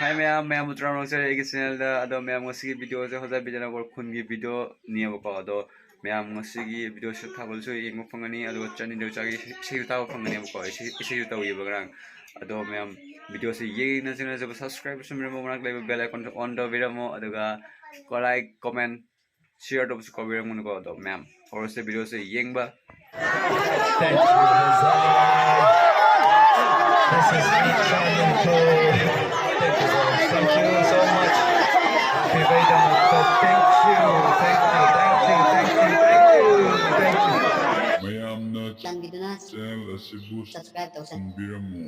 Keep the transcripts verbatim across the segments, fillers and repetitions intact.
ꯍꯥꯏ ꯃꯌꯥꯝ, ꯃꯌꯥꯝꯕꯨ ꯇꯔꯥꯝꯅ ꯑꯣꯛꯆꯔꯤ ꯑꯩꯒꯤ ꯆꯦꯅꯦꯜꯗ꯫ ꯑꯗꯣ ꯃꯌꯥꯝ, ꯉꯁꯤꯒꯤ ꯚꯤꯗꯤꯑꯣꯁꯦ ꯍꯣꯖꯥꯏ ꯕꯤꯗ꯭ꯌꯥꯅꯒꯔ ꯈꯨꯟꯒꯤ ꯚꯤꯗꯤꯑꯣꯅꯦꯕꯀꯣ꯫ ꯑꯗꯣ ꯃꯌꯥꯝ, ꯉꯁꯤꯒꯤ ꯚꯤꯗꯤꯑꯣꯁꯦ ꯊꯥꯒꯠꯂꯁꯨ ꯌꯦꯡꯕ ꯐꯪꯒꯅꯤ, ꯑꯗꯨꯒ ꯆꯥꯟꯗꯤ ꯗꯦꯎꯆꯥꯒꯤ ꯏꯁꯩ, ꯏꯁꯩꯁꯨ ꯇꯥꯕ ꯐꯪꯒꯅꯦꯕꯀꯣ꯫ ꯏꯁꯩ, ꯏꯁꯩꯁꯨ ꯇꯧꯋꯦꯕ ꯉꯔꯥꯡ꯫ ꯑꯗꯣ ꯃꯌꯥꯝ, ꯚꯤꯗꯤꯑꯣꯁꯦ ꯌꯦꯡꯅ ꯆꯦꯅꯦꯜꯁꯤꯕꯨ ꯁꯕꯁꯀ꯭ꯔꯥꯏꯕ ꯇꯧꯁꯟꯕꯤꯔꯝꯃꯣ, ꯃꯅꯥꯛ ꯂꯩꯕ ꯕꯦꯜ ꯑꯥꯏꯀꯣꯟꯁꯨ ꯑꯣꯟ ꯇꯧꯕꯤꯔꯝꯃꯣ, ꯑꯗꯨꯒ ꯂꯥꯏꯛ, ꯀꯣꯃꯦꯟ, ꯁꯤꯌꯔ ꯇꯧꯕꯁꯨ ꯀꯥꯎꯕꯤꯔꯝꯒꯅꯨꯀꯣ꯫ ꯑꯗꯣ ꯃꯌꯥꯝ, ꯍꯧꯔꯁꯦ ꯚꯤꯗꯤꯑꯣꯁꯦ ꯌꯦꯡꯕ꯫ Thank you, Jose. This is Michelle Nicole. Thank you, Jose. Thank you so much. Happy Vaida Mukta. Thank you, thank you, thank you, thank you, thank you, thank you. ꯃꯌꯥꯝꯅ ꯆꯥꯟꯕꯤꯗꯨꯅ channel ꯑꯁꯤꯕꯨ subscribe ꯇꯧꯁꯟꯕꯤꯔꯝꯃꯨ꯫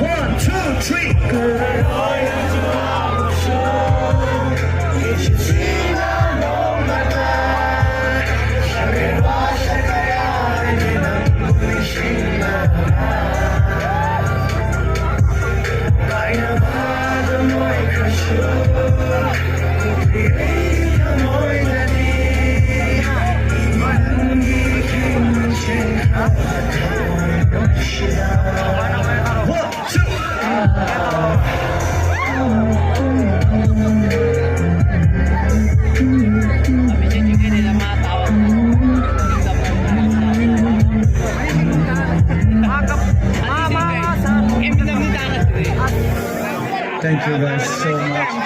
One, two, three. Thank you guys so much.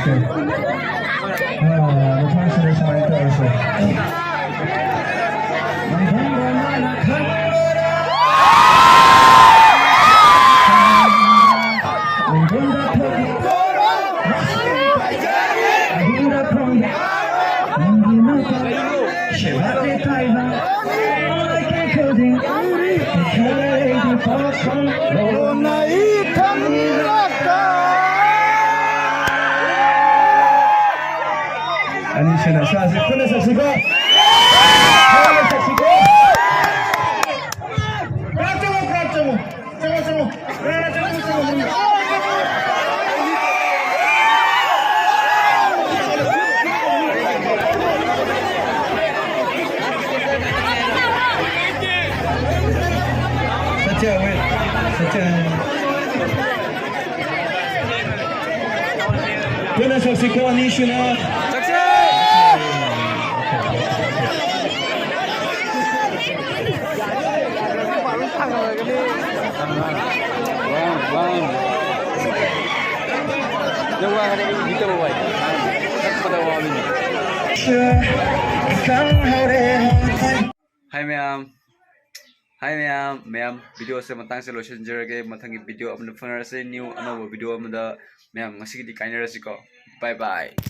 ꯑ, ꯃꯊꯪꯁꯤꯗ ꯁꯨꯃꯥꯏꯅ ꯇꯧꯔꯁꯦ꯫ ꯑꯅꯤꯁꯨꯅ ꯁꯥꯁꯦ ꯄꯨꯟꯅ ꯁꯛꯁꯤꯀꯣ꯫ ꯄꯨꯟꯅ ꯁꯛꯁꯤꯀꯣ꯫ ꯀꯥꯞꯆꯃꯣ, ꯀꯥꯞꯆꯃꯣ꯫ ꯆꯪꯉꯣ, ꯆꯪꯉꯣ꯫ ꯆꯪꯉꯣ, ꯆꯪꯉꯣ, ꯆꯪꯉꯣ꯫ ꯁꯠꯆꯦ, ꯋꯦꯠ꯫ ꯁꯠꯆꯦ꯫ ꯄꯨꯟꯅ ꯁꯛꯁꯤꯀꯣ, ꯑꯅꯤꯁꯨꯅ꯫ Hi ꯃꯌꯥꯝ꯫ Hi ꯃꯌꯥꯝ꯫ ꯃꯌꯥꯝ, video ꯑꯁꯦ ꯃꯇꯥꯡꯁꯦ ꯂꯣꯏꯁꯤꯟꯖꯔꯒꯦ꯫ ꯃꯊꯪꯒꯤ video ꯑꯃꯗ ꯐꯪꯅꯔꯁꯦ, new ꯑꯅꯧꯕ video ꯑꯃꯗ꯫ ꯃꯌꯥꯝ, ꯉꯁꯤꯒꯤꯗꯤ ꯀꯥꯏꯅꯔꯁꯤꯀꯣ꯫ Bye bye꯫